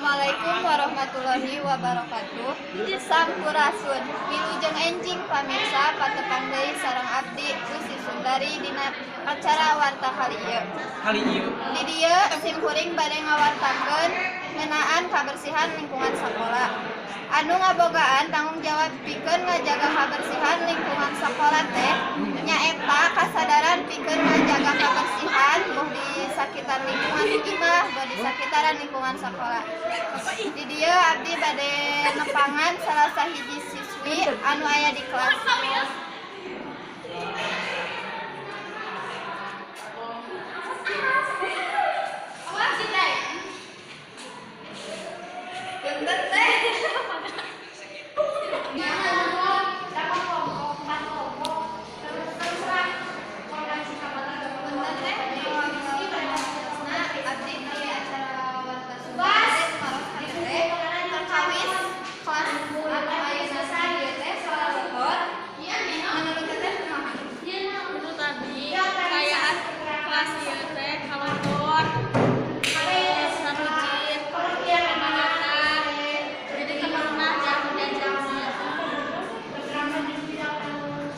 Assalamualaikum warahmatullahi wabarakatuh. Sampurasun. Wilujeng enjing pamirsa, patepang deui sareng abdi, Susi Sundari, dina acara Warta kali ieu. Kali ieu. Di dieu simkuring bade ngawartakeun ngeunaan kabersihan lingkungan sakola. Anu ngabogaan tanggung jawab pikeun ngajaga kabersihan lingkungan sakola teh nyaeta kasadaran pikeun ngajaga kabersihan, boh di sakitar lingkungan imah, boh di sakitaran lingkungan sakola. Di dieu abdi bade nepangan salah sahiji siswi anu aya di kelas. Punten, Teh. Punten, Teh, nah, abdi di acara Warta Sunda bade tumaros ka Teteh perkawis kelas anu ayeuna ieu teh kotor. Menurut Teteh kumaha? Menurut abdi, kaayaan kelas ieu teh kotor, terus rujit, pembangunan, jadi keperluan jauh dan jauh.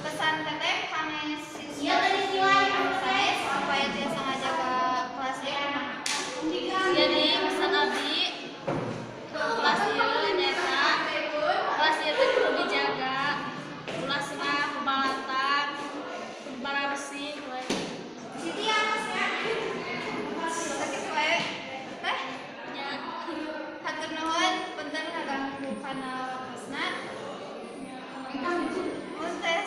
Pesan Teteh kangge siswa anu sanes supaya tiasa ngajaga kelas ieu kumaha? Jadi pesan abdi kelas ieu nyaeta kelas ieu teh kudu dijaga, ulah senah pembalatan, kudu bersih we. Sakitu wae, Teh. Nya. Hatur nuhun, punten ngaganggu kana waktosna. Nuhun, Teh.